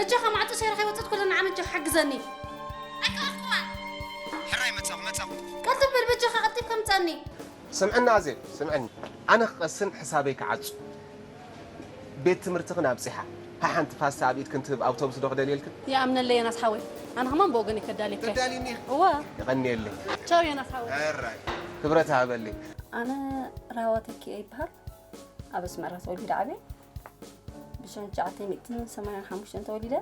በጃኻ ማዕጾ ሰይረ ከይወጽእት ኩሉ ንዓመት ጃኻ ሓግዘኒ። ኣይከኣልኩዋን። ሕራይ መጻኹ፣ መጻኹ። ቀልጥፍ በል በጃኻ ቀልጢፍካ ምጻኒ። ስምዕኒ ኣዜብ፣ ስምዕኒ። ኣነ ክቐስን ሕሳበይ ክዓጹ። ቤት ትምህርትኽን ኣብጺሓ። ሃ ሓንቲ ፓስታ ኣብ ኢድክን ትህብ ኣውቶቡስ ዶ ክደልየልክን? ይኣምነለይ ዮናስ ሓወይ። ኣነ ከማን ብወገነይ ከዳልየካ እየ። ትዳልይኒ ኢኺ? እወ። የቐንየለይ። ቻው ዮናስ ሓወይ። ሕራይ። ክብረት ሃበለይ። ኣነ ራህዋ ተኪኤ ይበሃል። ኣብ ኣስመራ ተወሊደ ዓብየ። ብሽሕን ትሽዓተ ሚእትን ሰማንያን ሓሙሽተን ተወሊደ።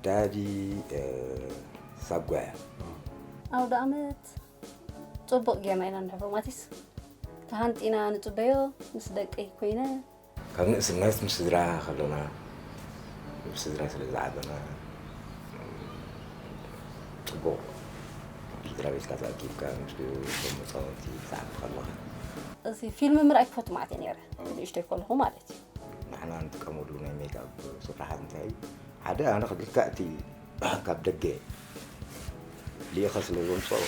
ዳዲ ሳጓያ ኣውደ ኣመት ጽቡቕ ጌርና ኢና ንሕቦ ማቲስ ተሃንጢና ንጽበዮ ምስ ደቀይ ኮይነ ካብ ንእስነት ምስ ስድራ ከለና ምስ ስድራ ስለ ዝዓበና ጽቡቕ ስድራ ቤትካ ተኣኪብካ ምስ መፃወቲ ትዓቢ ከለኻ እዚ ፊልም ምርኣይ ክፈቱ ማለት እየ ነይረ ንእሽተይ ከለኹ ማለት እዩ ንሕና ንጥቀመሉ ናይ ሜክኣፕ ስፍራሓት እንታይ እዩ ሓደ ኣነ ክልተ እቲ ካብ ደገ ልኢኸ ስለ ዘምፅኦ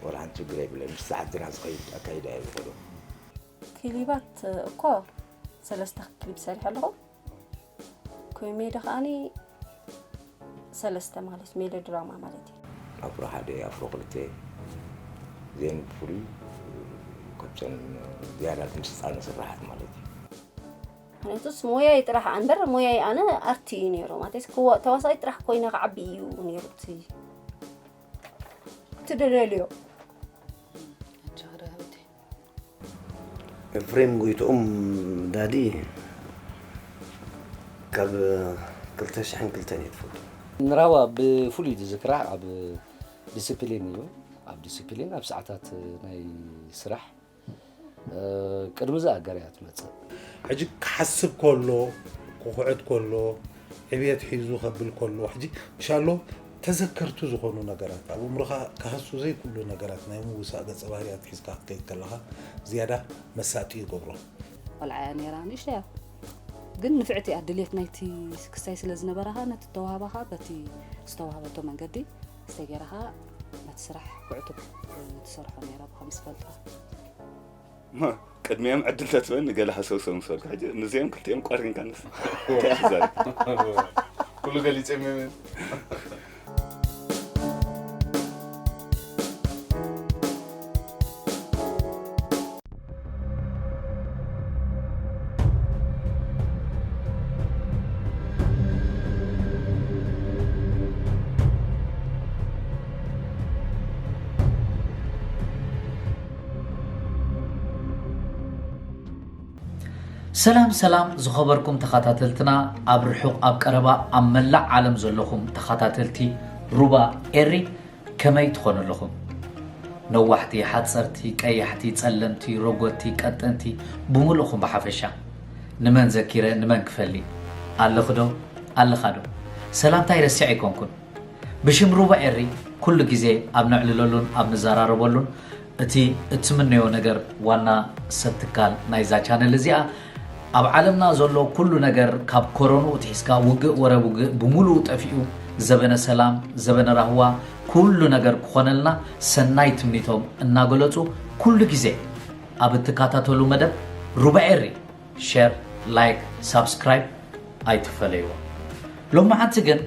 ዋላ ሓንቲ ችግር የብለይ ምስ ዓድና ዝኸይድ ኣካይዳ እየ ዝኸዶ ክሊባት እኮ ሰለስተ ክሊብ ሰሪሐ ኣለኹ ኮሜዲ ከዓኒ ሰለስተ ማለት ሜሎድራማ ማለት እዩ ኣፍሮ ሓደ ኣፍሮ ክልተ ዜን ብፍሉይ ካብተን ዝያዳ ድምፂ ፃነ ስራሓት ማለት እዩ ምክንያቱስ ሞያይ ጥራሕ እምበር ሞያይ ኣነ ኣርቲ እዩ ነይሩ ማለት ተዋሳይ ጥራሕ ኮይነ ክዓቢ እዩ ነይሩ እቲ ትደለልዮ ኤፍሬም ጎይትኦም ዳዲ ካብ ክልተ ሽሕን ክልተን እየ ትፈልጦ ንራዋ ብፍሉይ ዝዝክራ ኣብ ዲስፕሊን እዩ ኣብ ዲስፕሊን ኣብ ሰዓታት ናይ ስራሕ ቅድሚ ዝኣገር እያ ትመፅእ። ሕጂ ክሓስብ ከሎ፣ ክኹዕት ከሎ፣ ዕብየት ሒዙ ከብል ከሎ፣ ሕጂ ምሻሎ ተዘከርቱ ዝኾኑ ነገራት፣ ኣብ እምሮኻ ክሃሱ ዘይክእሉ ነገራት ናይ ምውሳእ ገፀ ባህርያት ሒዝካ ክትከይድ ከለኻ ዝያዳ መሳጢ ይገብሮ። ቆልዓ እያ ነይራ፣ ንእሽቶ እያ ግን ንፍዕቲ እያ። ድሌት ናይቲ ክስታይ ስለ ዝነበራ ኸዓ ነቲ እተዋህባ ኸዓ በቲ ዝተዋህበቶ መንገዲ ክስታይ ገይራ ኸዓ ነቲ ስራሕ ብዕቱብ ትሰርሖ ነይራ ብኸም ዝፈልጣ። እሞ ቅድሚኦም ዕድል ተትበኒ ገለ ሃሰውሰው ምስ በልኩ፣ ሕጂ ንዚኦም ክልቲኦም ቆሪንካ ንስ እንታይ ክዛረብ? ኩሉ ገሊጾም እዮም። ሰላም ሰላም ዝኸበርኩም ተኸታተልትና ኣብ ርሑቕ ኣብ ቀረባ ኣብ መላእ ዓለም ዘለኹም ተኸታተልቲ ሩባ ኤሪ ከመይ ትኾኑ ኣለኹም? ነዋሕቲ፣ ሓጸርቲ፣ ቀያሕቲ፣ ጸለምቲ፣ ረጎድቲ፣ ቀጠንቲ ብምሉእኹም ብሓፈሻ ንመን ዘኪረ ንመን ክፈሊ ኣለኺ ዶ ኣለኻ ዶ? ሰላምታይ ረሲዐ ኣይኮንኩን። ብሽም ሩባ ኤሪ ኩሉ ግዜ ኣብ ነዕልለሉን ኣብ ንዘራረበሉን እቲ እትምነዮ ነገር ዋና ሰብ ትካል ናይዛ ቻነል እዚኣ ኣብ ዓለምና ዘሎ ኩሉ ነገር ካብ ኮሮንኡ ትሒዝካ ውግእ ወረ ውግእ ብምሉኡ ጠፊኡ ዘበነ ሰላም ዘበነ ራህዋ ኩሉ ነገር ክኾነልና ሰናይ ትምኒቶም እናገለፁ ኩሉ ግዜ ኣብ እትካታተሉ መደብ ሩባ ኤሪ ሸር፣ ላይክ፣ ሳብስክራይብ ኣይትፈለይዎ። ሎማዓንቲ ግን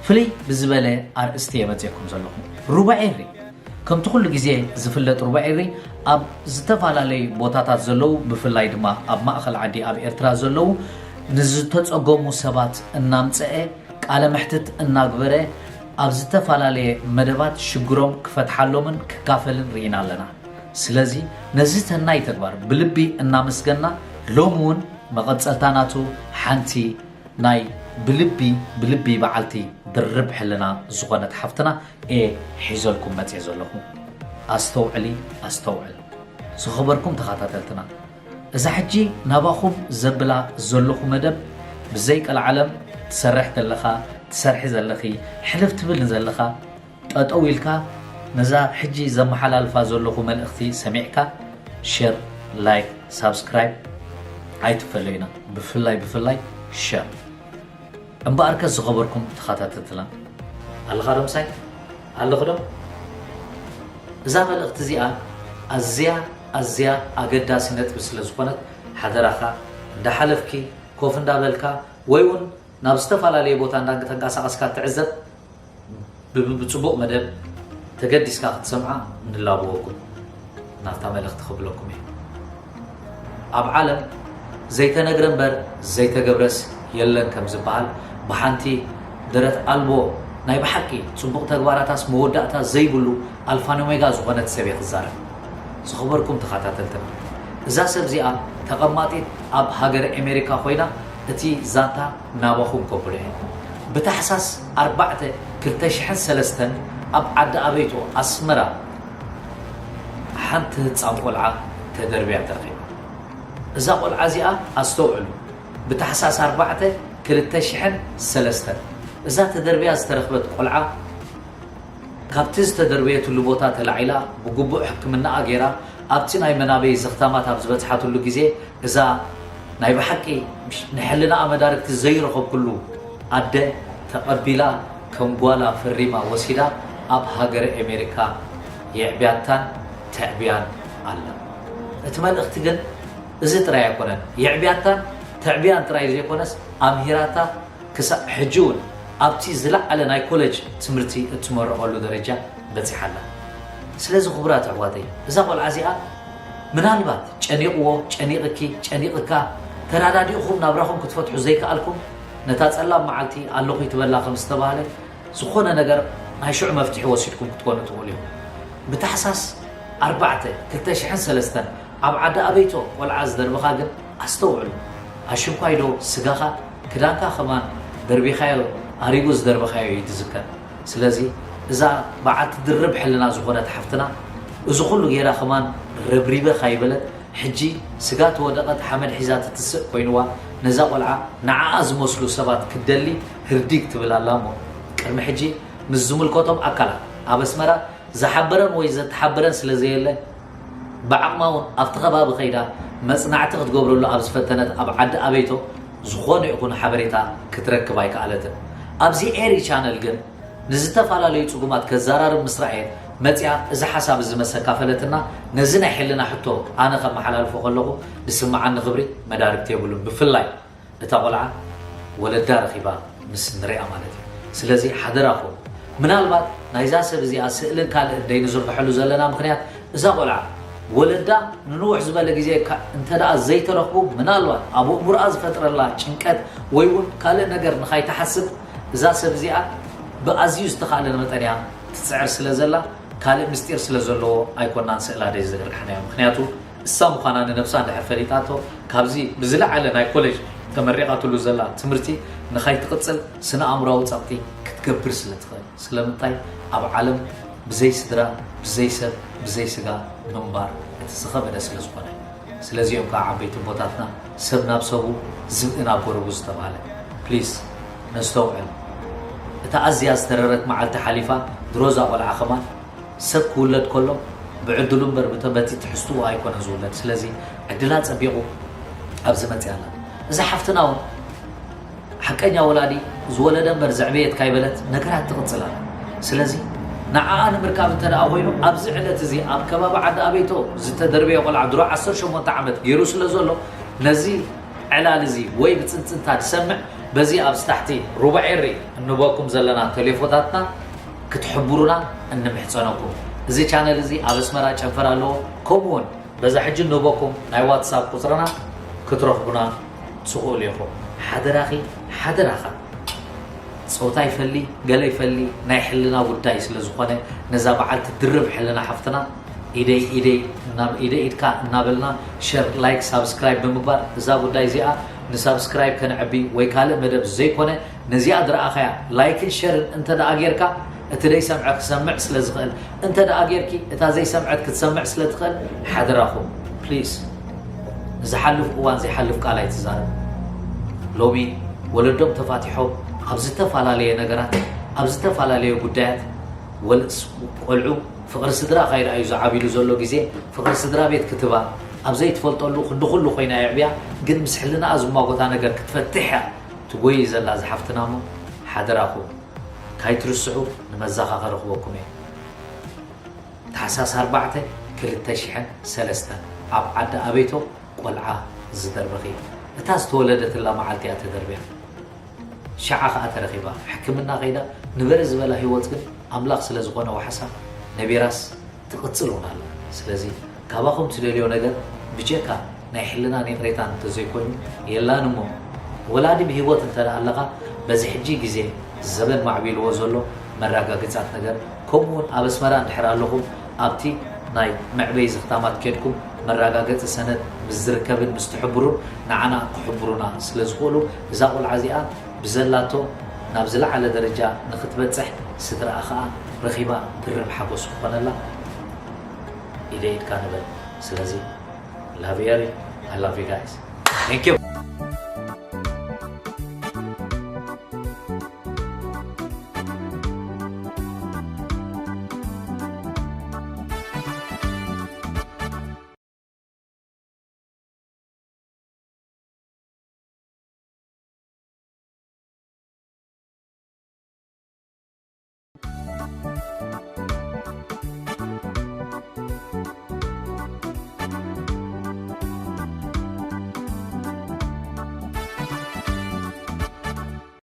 ፍልይ ብዝበለ ኣርእስቲ እየ መፂኤኩም ዘለኹ። ሩባ ኤሪ ከምቲ ኩሉ ግዜ ዝፍለጥ ሩባ ኤሪ ኣብ ዝተፈላለዩ ቦታታት ዘለዉ ብፍላይ ድማ ኣብ ማእኸል ዓዲ ኣብ ኤርትራ ዘለዉ ንዝተፀገሙ ሰባት እናምፀአ ቃለ መሕትት እናግበረ ኣብ ዝተፈላለየ መደባት ሽግሮም ክፈትሓሎምን ክካፈልን ርኢና ኣለና። ስለዚ ነዚ ሰናይ ተግባር ብልቢ እናመስገና ሎሚ እውን መቐፀልታ ናቱ ሓንቲ ናይ ብልቢ ብልቢ በዓልቲ ድርብ ሕልና ዝኾነት ሓፍትና እየ ሒዘልኩም መፅየ ዘለኹ። ኣስተውዕሊ ኣስተውዕል ዝኸበርኩም ተኸታተልትና እዛ ሕጂ ናባኹም ዘብላ ዘለኹ መደብ ብዘይ ቀልዓለም ትሰርሕ ዘለኻ ትሰርሒ ዘለኺ ሕልፍ ትብል ንዘለኻ ጠጠው ኢልካ ነዛ ሕጂ ዘመሓላልፋ ዘለኹ መልእኽቲ ሰሚዕካ ሸር ላይክ ሳብስክራይብ ኣይትፈለዩና ብፍላይ ብፍላይ ሸር እምበኣርከ ዝኸበርኩም ተኸታተልትና ኣለኻ ዶ ምሳይ ኣለኹ ዶ እዛ መልእኽቲ እዚኣ ኣዝያ ኣዝያ ኣገዳሲ ነጥቢ ስለ ዝኾነት ሓደራኻ እንዳሓለፍኪ ኮፍ እንዳበልካ ወይ እውን ናብ ዝተፈላለየ ቦታ እንዳተንቀሳቐስካ ትዕዘብ፣ ብ- ብጽቡቕ መደብ ተገዲስካ ክትሰምዓ ንላበወኩም። ናብታ መልእኽቲ ክብለኩም እየ። ኣብ ዓለም ዘይተነግረ እምበር ዘይተገብረስ የለን ከም ዝበሃል፣ ብሓንቲ ደረት ኣልቦ ናይ ብሓቂ ጽቡቕ ተግባራታስ መወዳእታ ዘይብሉ ኣልፋን ኦሜጋ ዝኾነት ሰብ እየ ክዛረብ። ዝኸበርኩም ተኸታተልትና፣ እዛ ሰብ እዚኣ ተቐማጢት ኣብ ሃገረ ኣሜሪካ ኮይና፣ እቲ ዛንታ ናባኹም ከብሎ እየ። ብታሕሳስ ኣርባዕተ ክልተ ሽሕን ሰለስተን ኣብ ዓዲ ኣበይቶ ኣስመራ ሓንቲ ህጻን ቆልዓ ተደርብያ ተረኺባ። እዛ ቆልዓ እዚኣ ኣስተውዕሉ፣ ብታሕሳስ ኣርባዕተ ክልተ ሽሕን ሰለስተን እዛ ተደርብያ ዝተረኽበት ቆልዓ ካብቲ ዝተደርበየትሉ ቦታ ተላዒላ ብግቡእ ሕክምናኣ ገይራ ኣብቲ ናይ መናበይ ዘኽታማት ኣብ ዝበጽሓትሉ ግዜ እዛ ናይ ብሓቂ ንሕልናኣ መዳርግቲ ዘይረኸብኩሉ ኣደ ተቐቢላ ከም ጓላ ፈሪማ ወሲዳ ኣብ ሃገረ ኣሜሪካ የዕብያታን ተዕብያን ኣላ። እቲ መልእኽቲ ግን እዚ ጥራይ ኣይኮነን። የዕብያታን ተዕብያን ጥራይ ዘይኮነስ ኣምሂራታ ክሳብ ሕጂ እውን ኣብቲ ዝለዓለ ናይ ኮሌጅ ትምህርቲ እትመረቐሉ ደረጃ በጺሓ ኣላ። ስለዚ ክቡራት ኣሕዋተይ፣ እዛ ቆልዓ እዚኣ ምናልባት ጨኒቕዎ፣ ጨኒቕኪ፣ ጨኒቕካ፣ ተራዳዲእኹም ናብራኹም ክትፈትሑ ዘይከኣልኩም፣ ነታ ጸላም መዓልቲ ኣለኹ ይትበላ ከም ዝተባህለ፣ ዝኾነ ነገር ናይ ሽዑ መፍትሒ ወሲድኩም ክትኮኑ ትኽእሉ ኢኹም። ብታሕሳስ ኣርባዕተ ክልተ ሽሕን ሰለስተን ኣብ ዓዲ ኣበይቶ ቆልዓ ዝደርብኻ ግን ኣስተውዕሉ። ኣሽንኳይ ዶ ስጋኻ፣ ክዳንካ ከማን ደርቢኻዮ፣ ኣሪጉ ዝደርብኻዮ እዩ ዝዝከር። ስለዚ እዛ በዓልቲ ድርብ ሕልና ዝኾነት ሓፍትና፣ እዚ ኩሉ ጌራ ከማን ረብሪበ ካይበለት፣ ሕጂ ስጋ ተወደቐት ሓመድ ሒዛ ትትስእ ኮይንዋ፣ ነዛ ቆልዓ ንዓኣ ዝመስሉ ሰባት ክትደሊ ህርዲግ ትብል ኣላ እሞ፣ ቅድሚ ሕጂ ምስ ዝምልከቶም ኣካላት ኣብ ኣስመራ ዝሓበረን ወይ ዘተሓበረን ስለ ዘየለ፣ ብዓቕማ እውን ኣብቲ ከባቢ ከይዳ መጽናዕቲ ክትገብረሉ ኣብ ዝፈተነት ኣብ ዓዲ ኣበይቶ ዝኾነ ይኹን ሓበሬታ ክትረክብ ኣይከኣለትን። ኣብዚ ኤሪ ቻነል ግን ንዝተፈላለዩ ጽጉማት ከዘራርብ ምስ ረኣየት መጺኣ እዚ ሓሳብ እዚ መስ ኣካፈለትና። ነዚ ናይ ሕልና ሕቶ ኣነ ከመሓላልፎ ከለኹ ዝስምዓኒ ክብሪ መዳርግቲ የብሉን። ብፍላይ እታ ቆልዓ ወለዳ ረኺባ ምስ ንሪኣ ማለት እዩ። ስለዚ ሓደራኹም፣ ምናልባት ናይዛ ሰብ እዚኣ ስእልን ካልእን ደይንዝርግሐሉ ዘለና ምኽንያት፣ እዛ ቆልዓ ወለዳ ንንውሕ ዝበለ ግዜ እካ እንተ ደኣ ዘይተረኽቡ፣ ምናልባት ኣብ ኣእምሮኣ ዝፈጥረላ ጭንቀት ወይ እውን ካልእ ነገር ንኻይትሓስብ፣ እዛ ሰብ እዚኣ ብኣዝዩ ዝተኻእለ መጠን እያ ትጽዕር ስለ ዘላ፣ ካልእ ምስጢር ስለ ዘለዎ ኣይኮናን ስእላ ደይ ዝዘርግሕናዮ። ምኽንያቱ እሳ ምዃና ንነብሳ እንድሕር ፈሊጣቶ፣ ካብዚ ብዝለዓለ ናይ ኮሌጅ ተመሪቓትሉ ዘላ ትምህርቲ ንኻይትቕጽል ስነ ኣእምሮኣዊ ጸቕጢ ክትገብር ስለ ትኽእል። ስለምንታይ? ኣብ ዓለም ብዘይ ስድራ፣ ብዘይ ሰብ፣ ብዘይ ስጋ ምንባር እቲ ዝኸበደ ስለ ዝኾነ። ስለዚ እዮም ከዓ ዓበይቲ ኣቦታትና ሰብ ናብ ሰቡ ዝብኢ ናብ ጎረቡ ዝተባህለ። ፕሊስ ነስተውዕል። እታ ኣዝያ ዝተረረት መዓልቲ ሓሊፋ ድሮ እዛ ቆልዓ ከማን ሰብ ክውለድ ከሎ ብዕድሉ እምበር ብተ- በቲ ትሕዝትኡ ኣይኮነን ዝውለድ። ስለዚ ዕድላ ጸቢቑ ኣብዚ መጽያ ኣላ። እዛ ሓፍትና እውን ሓቀኛ ወላዲ ዝወለደ እምበር ዘዕበየት ካይበለት ነገራት ትቕጽል ኣላ። ስለዚ ንዓኣ ንምርካብ እንተ ደኣ ኮይኑ ኣብዚ ዕለት እዚ ኣብ ከባቢ ዓዲ ኣበይቶ ዝተደርበየ ቆልዓ ድሮ ዓሰርተ ሸሞንተ ዓመት ገይሩ ስለ ዘሎ ነዚ ዕላል እዚ ወይ ብጽንጽንታ ዝሰምዕ በዚ ኣብዚ ታሕቲ ሩባ ኤሪ እንበኩም ዘለና ቴሌፎታትና ክትሕብሩና እንምሕጸነኩም። እዚ ቻነል እዚ ኣብ ኣስመራ ጨንፈር ኣለዎ። ከምኡ እውን በዛ ሕጂ እንህበኩም ናይ ዋትሳፕ ቁጽርና ክትረኽቡና ትኽእሉ ኢኹም። ሓደራኺ፣ ሓደራኻ። ጾታ ይፈሊ፣ ገለ ይፈሊ፣ ናይ ሕልና ጉዳይ ስለ ዝኾነ ነዛ በዓልቲ ድርብ ሕልና ሓፍትና ኢደይ ኢደይ እናብ- ኢደይ ኢድካ እናበልና ሸር፣ ላይክ፣ ሳብስክራይብ ብምግባር እዛ ጉዳይ እዚኣ ንሳብስክራይብ ከነዕቢ ወይ ካልእ መደብ ዘይኮነ ነዚኣ ዝረኣኻያ ላይክን ሸርን እንተ ደኣ ጌርካ እቲ ዘይሰምዐ ክሰምዕ ስለ ዝኽእል፣ እንተ ደኣ ጌርኪ እታ ዘይሰምዐት ክትሰምዕ ስለ ትኽእል ሓደራኹም ፕሊስ ንዝሓልፍ እዋን ዘይሓልፍ ቃል ኣይትዛረብ። ሎሚ ወለዶም ተፋቲሖም ኣብ ዝተፈላለየ ነገራት ኣብ ዝተፈላለየ ጉዳያት ወልስ ቆልዑ ፍቕሪ ስድራ ካይረኣዩ ዝዓብሉ ዘሎ ግዜ ፍቕሪ ስድራ ቤት ክትባ ኣብ ዘይትፈልጠሉ ክንዲ ኩሉ ኮይና የዕብያ ግን ምስ ሕልናኣ ዝማጎታ ነገር ክትፈትሕ እያ ትጎይ ዘላ ዝሓፍትና እሞ ሓደራኹም ካይትርስዑ ንመዘኻኸሪ ክበኩም እየ። ታሕሳስ ኣርባዕተ ክልተ ሽሕን ሰለስተን ኣብ ዓዲ ኣበይቶ ቆልዓ ዝደርበኺ እታ ዝተወለደትላ መዓልቲ እያ ተደርብያ። ሸዓ ኸዓ ተረኺባ ሕክምና ከይዳ ንበረ ዝበላ ህይወት ግን ኣምላኽ ስለ ዝኾነ ዋሕሳ ነቢራስ ትቕጽል እውን ኣላ። ስለዚ ካባኹም ትደልዮ ነገር ብጀካ ናይ ሕልናን ይቕሬታን እንተዘይኮይኑ የላን እሞ፣ ወላዲ ብህይወት እንተ ደኣ ኣለኻ በዚ ሕጂ ግዜ ዘበን ማዕቢልዎ ዘሎ መረጋገጻት ነገር፣ ከምኡ እውን ኣብ ኣስመራ እንድሕር ኣለኹም ኣብቲ ናይ መዕበይ ዝኽታማት ኬድኩም መረጋገጺ ሰነድ ምስ ዝርከብን ምስ ትሕብሩን ንዓና ክሕብሩና ስለ ዝኽእሉ እዛ ቆልዓ እዚኣ ብዘላቶ ናብ ዝለዓለ ደረጃ ንኽትበጽሕ ስድራኣ ኸኣ ረኺባ ድርብ ሓጎስ ክኾነላ ኢደ ኢድካ ንበል። ስለዚ love you, I love you guys. Thank you.